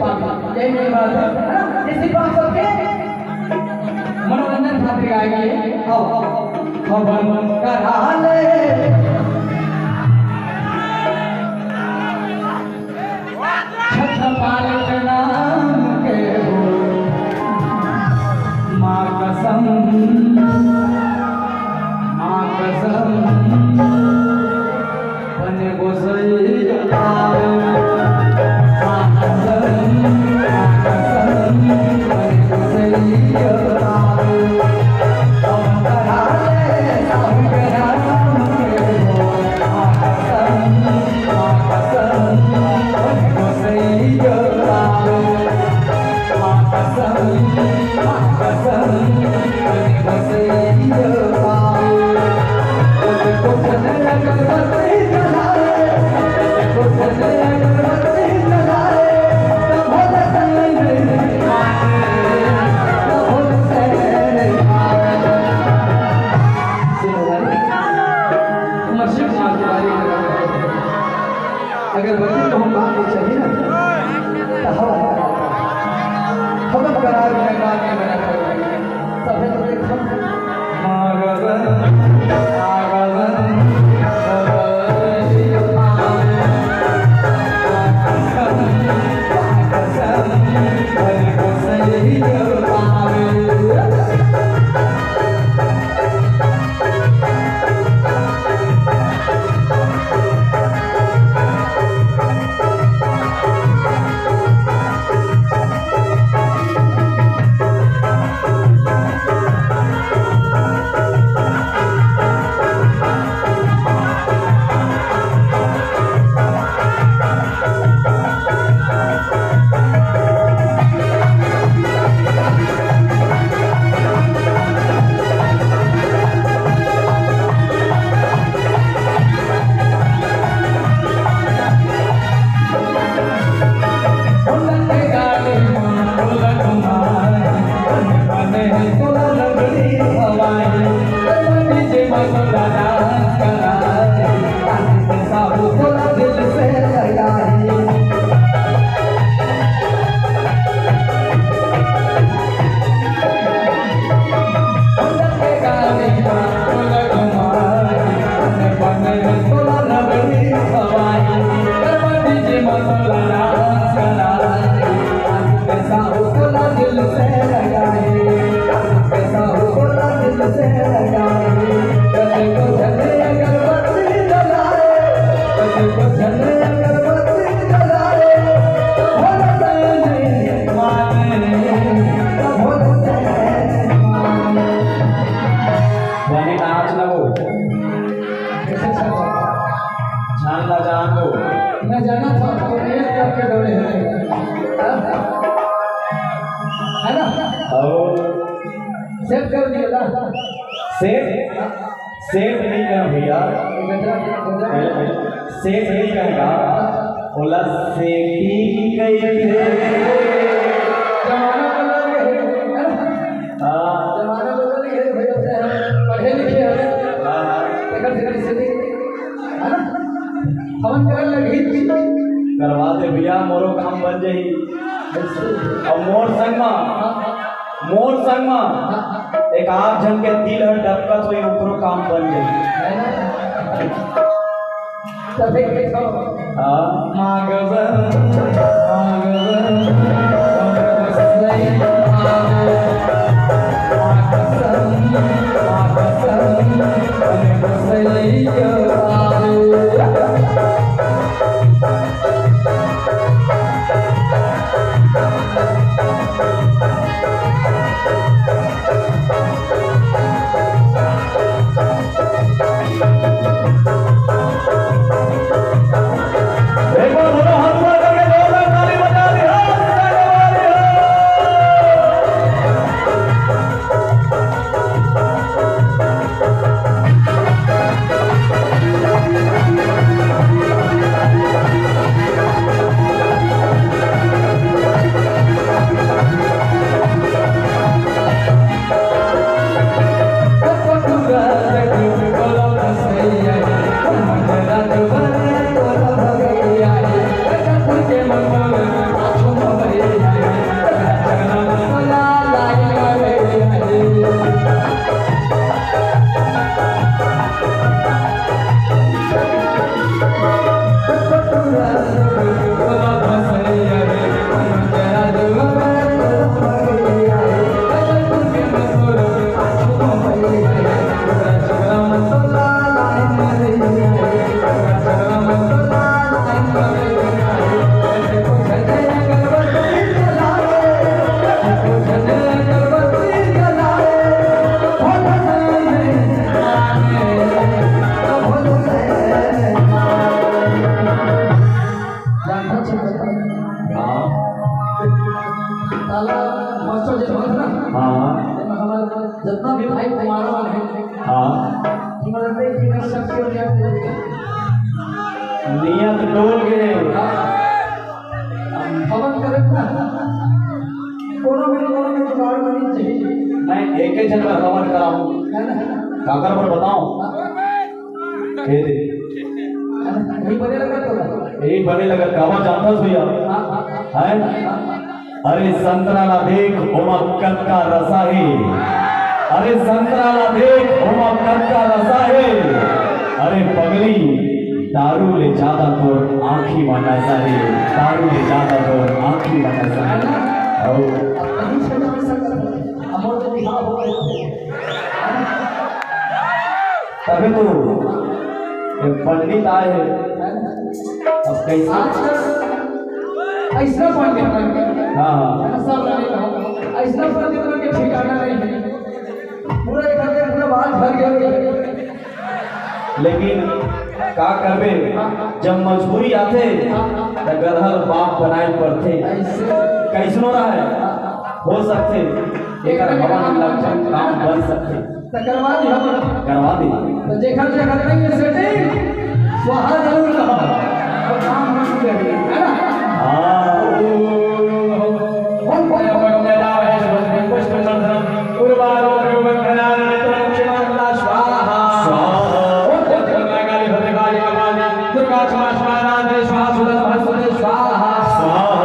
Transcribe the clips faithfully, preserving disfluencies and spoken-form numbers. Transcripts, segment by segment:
यही मेरी बात है, है ना? ये सिर्फ आप सबके मनोरंजन खातिर गाएंगे। आओ, हवन करा ले। छत्रपाल के नाम के हो, माँ कसम, माँ कसम, बने गोसैया। माँ कसम, माँ कसम, बने गोसैया। अगरबत्ती तो हम बात नहीं चाहिए ना, तो हवा हवा करार में बात में बना। तबे तो देखो। बने नाच लगो। जान ला जान दो। मैं जाना था, तो मेरे करके दौड़े हैं। है ना? और सेट कर दिया ना? सेट? सेट नहीं कहा भैया। गजरा, गजरा। सेट नहीं कहा। बोला सेटिंग कही रे। जमाना बदल गया है, है ना? हाँ। जमाना बदल गया है भैया, पढ़े लिखे हैं। हाँ। देखा, देखा, सेटिंग। है ना? हवन करे लगी। करवा दे भैया, मोरो काम बन जाई। अब मोर संग मा, मोर संग मा एक आध झन के दिल हर डबकत होई, ओकरो काम बन जाई। है ना? तभे के तो हाँ। मागवन, मागवन, सही मागवन। नियत डोल गे। हवन करे ना। कोनो भी, कोनो भी जुगाड़ में नहीं चाहिए। मैं एक ही जन में हवन कराऊं। है ना? काकर पर बताऊं? ये दे। यही बने लगा तो। यही बने लगा, काबर जानता भैया? हाँ, हाँ, हाँ। हैं? अरे संतरा ला देख, ओमा कतका रसा हे। अरे संतरा ला देख, ओमा कतका रसा हे। अरे पगली, दारू ले जादा तोर आँखी म नसा हे। दारू ले जादा तोर आँखी म नसा हे। अउ अब कहीं से ना सकत हे। अब वो तो बिहार हो गए। तभी तो ये पंडित आए हैं। अब कैसे? आजकल ऐसा पंडित बन गया। हाँ, हाँ। ऐसा लगे ना, ऐसा पंडित बन के ठिकाना नहीं है। पूरा एक हफ्ते पूरा बात भर गया। लेकिन का करबे, जब मजबूरी आथे, त गदहा ल बाप बनाए पड़थे। ऐसे। कैसनो रहे, हो सकथे, एकर हवा में लक्षण काम बन सकथे। त करवा दी हम। करवा दी। त जेखर जेखर नहीं है setting, स्वाहा जरूर कहो। और काम हम करिए, है ना? हाँ। ओम ओम ओम। स्वाहा। स्वाहा। ओम दुर्गा क्षमा स्वाहा, स्वाहा। स्वाहा।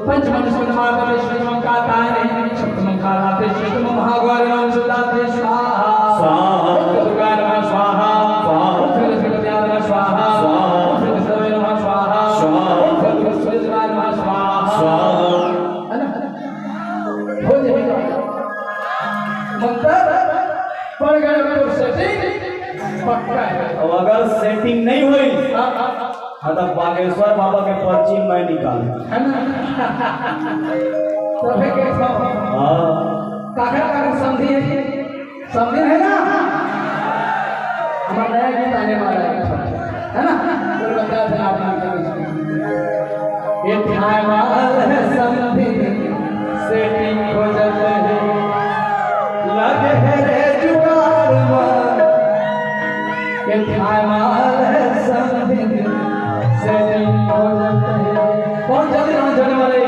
पंचमंडल माता विष्णु मंकातारे, सप्तमंकालाते श्रेष्ठम महागौरी नमः शुद्धाते स्वाहा। स्वाहा। दुर्गा नमः स्वाहा। स्वाहा। लक्ष्मीपति नमः स्वाहा। स्वाहा। सर्वे नमः स्वाहा। स्वाहा। सूर्य नमः स्वाहा। स्वाहा। है ना? हो जाएगा। मंत्र पड़ गया तो setting पक्का है। अब अगर setting नहीं हुई, हाँ, हाँ, हाँ। हाँ, तो बागेश्वर बाबा के पर्ची मैं निकालूं। है ना? तबे के सब। हाँ। काका, काका समझी है? समझे है ना? हमारा नया गीत आने वाला है, है ना? फिर बता दें आप लोग। ये थाय माल है समझी, setting हो जाता है। लगे है रे जुगाड़ माल। ये थाय माल है समझी, setting हो जाता है। बहुत जल्दी हम जाने वाले हैं।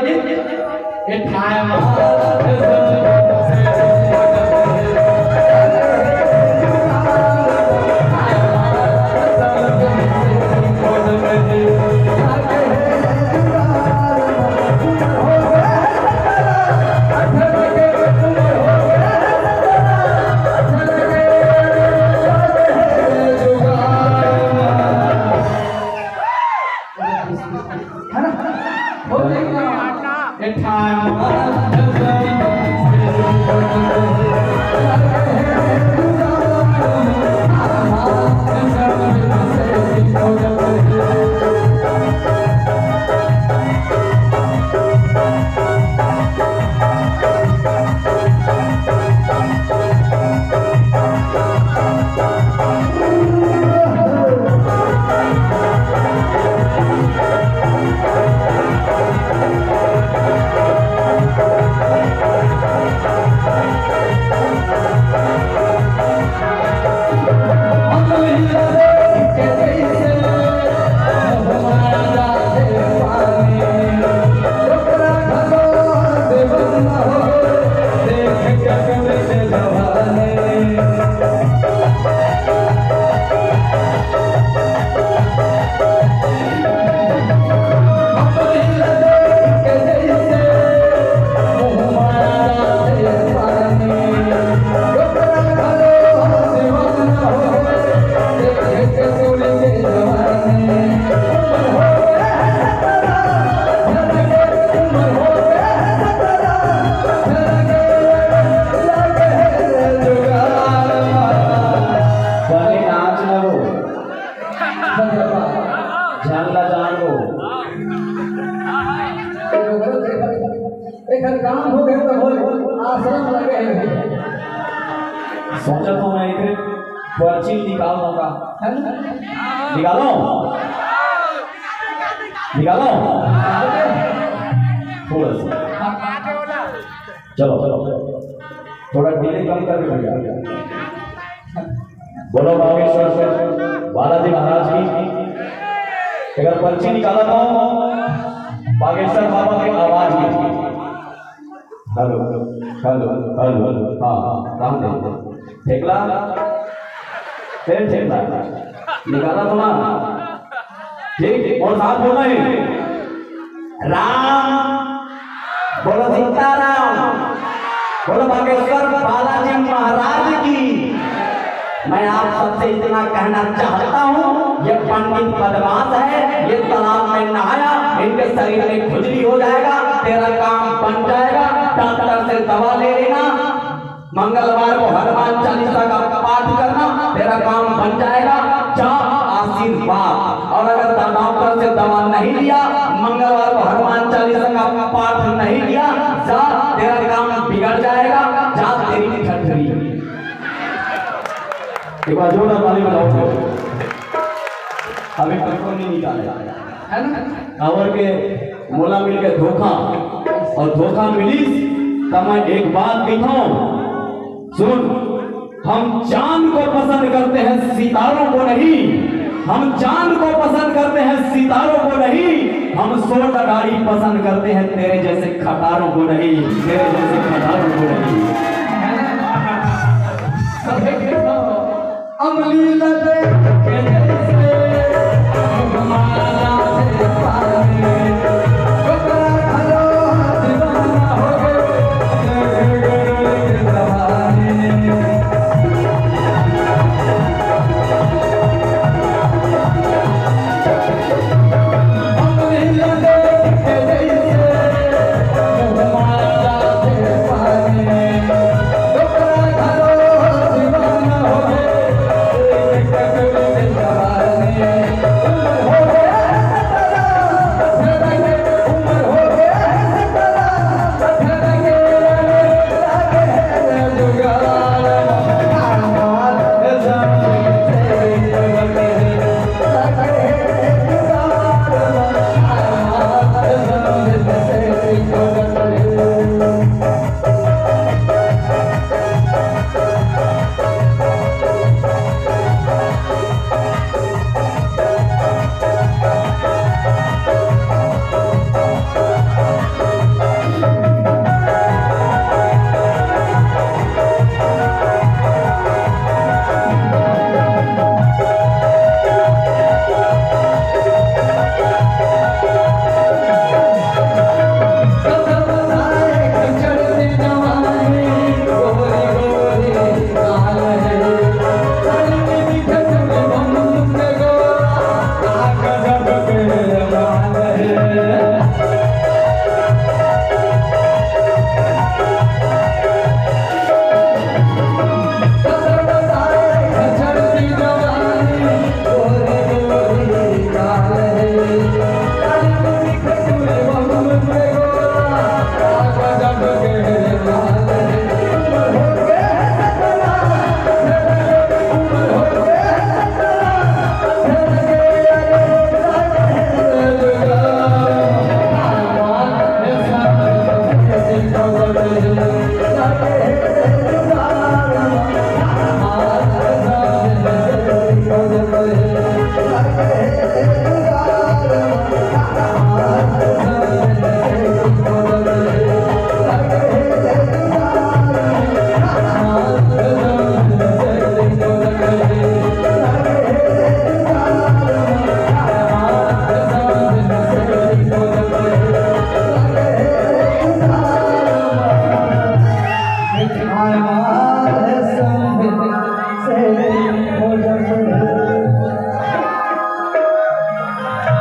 बने नाच न हो, झन ला जान हो। एकर काम हो गए तो बोल, आश्रम लगे हैं। सोचा तो मैं इधर पर्ची निकाल दूंगा। है ना? निकालो, निकालो। थोड़ा सा। चलो, चलो, चलो। थोड़ा डिले कम कर दो भैया। बोलो बागेश्वर बालाजी महाराज की। अगर पर्ची निकाला तो बागेश्वर बाबा की आवाज की। Hello, hello, hello. हाँ, कहाँ थे? ठेकला, फिर ठेकला निकाला तो ना। ठीक, और साथ बोलना है, राम। बोलो सीताराम। बोलो बागेश्वर बालाजी महाराज की। मैं आप सबसे इतना कहना चाहता हूँ, ये पंडित बदमाश है, ये तालाब में नहाया, इनके शरीर में खुजली हो जाएगा, तेरा काम बन जाएगा, डॉक्टर से दवा ले लेना, मंगलवार को हनुमान चालीसा का पाठ करना, तेरा काम बन जाएगा। जा, आशीर्वाद। और अगर डॉक्टर से दवा नहीं लिया, मंगलवार को हनुमान चालीसा का पाठ नहीं किया, जा, तेरा काम बिगड़ जाएगा। जा, तेरी ठठरी। एक बार जोरदार ताली बजाओ। अभी पेट्रोल नहीं निकाले, है ना? काबर के मोला मिल के धोखा, और धोखा मिलिस त मैं एक बात कहूँ, सुन, हम चांद को पसंद करते हैं, सितारों को नहीं। हम चांद को पसंद करते हैं, सितारों को नहीं। हम सोलह गाड़ी पसंद करते हैं, तेरे जैसे खटारों को नहीं, तेरे जैसे खटारों को नहीं।